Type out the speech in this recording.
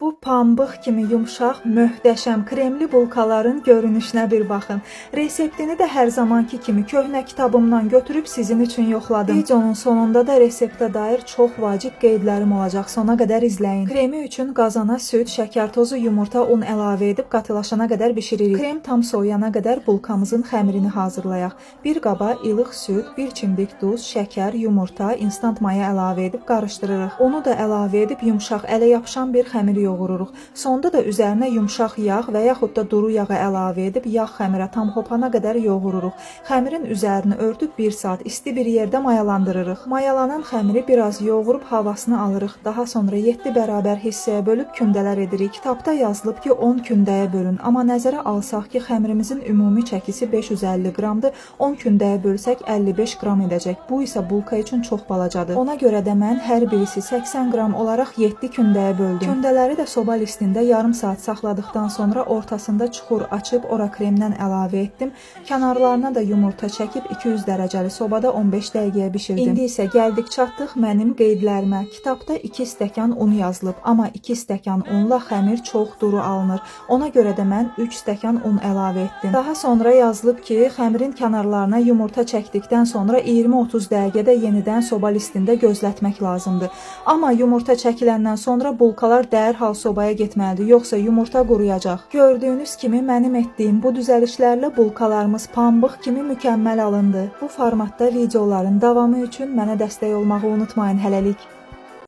Bu pambıq kimi yumşaq, möhtəşəm kremli bulkaların görünüşünə bir baxın. Reseptini də hər zamanki kimi köhnə kitabımdan götürüb sizin üçün yoxladım. Videonun sonunda da reseptə dair çox vacib qeydlərim olacaq. Sona qədər izləyin. Kremi üçün qazana süd, şəkər tozu, yumurta, un əlavə edib qatılaşana qədər bişiririk. Krem tam soyuyana qədər bulkamızın xəmirini hazırlayaq. Bir qaba ilıq süd, bir çimdik duz, şəkər, yumurta, instant maya əlavə edib qarışdırırıq. Unu da əlavə edib yumşaq, ələ yapışan bir xəmir yoğururuq. Sonda da üzərinə yumşaq yağ və yaxud da duru yağı əlavə edib yağ xəmirə tam hopana qədər yoğururuq. Xəmirin üzərini örtüb 1 saat isti bir yerdə mayalandırırıq. Mayalanan xəmiri biraz yoğurub havasını alırıq. Daha sonra 7 bərabər hissəyə bölüb kündələr edirik. Kitabda yazılıb ki, 10 kündəyə bölün. Amma nəzərə alsaq ki, xəmirimizin ümumi çəkisi 550 qramdır. 10 kündəyə bölsək 55 qram edəcək. Bu isə bulka üçün çox balacadır. Ona görə də mən hər birisi 80 qram olaraq 7 kündəyə böldüm. Kündələri də soba listində yarım saat saxladıqdan sonra ortasında çuxur açıb ora kremdən əlavə etdim. Kənarlarına da yumurta çəkib 200 dərəcəli sobada 15 dəqiqəyə bişirdim. İndi isə gəldik çatdıq mənim qeydlərimə. Kitabda 2 stəkan un yazılıb, amma 2 stəkan unla xəmir çox duru alınır. Ona görə də mən 3 stəkan un əlavə etdim. Daha sonra yazılıb ki, xəmirin kənarlarına yumurta çəkdikdən sonra 20-30 dəqiqədə yenidən soba listində gözlətmək lazımdır. Amma yumurta çəkiləndən sonra bulkalar dərhal sobaya getməlidir, yoxsa yumurta quruyacaq. Gördüyünüz kimi mənim etdiyim bu düzəlişlərlə bulkalarımız pambıq kimi mükəmməl alındı. Bu formatda videoların davamı üçün mənə dəstək olmağı unutmayın hələlik.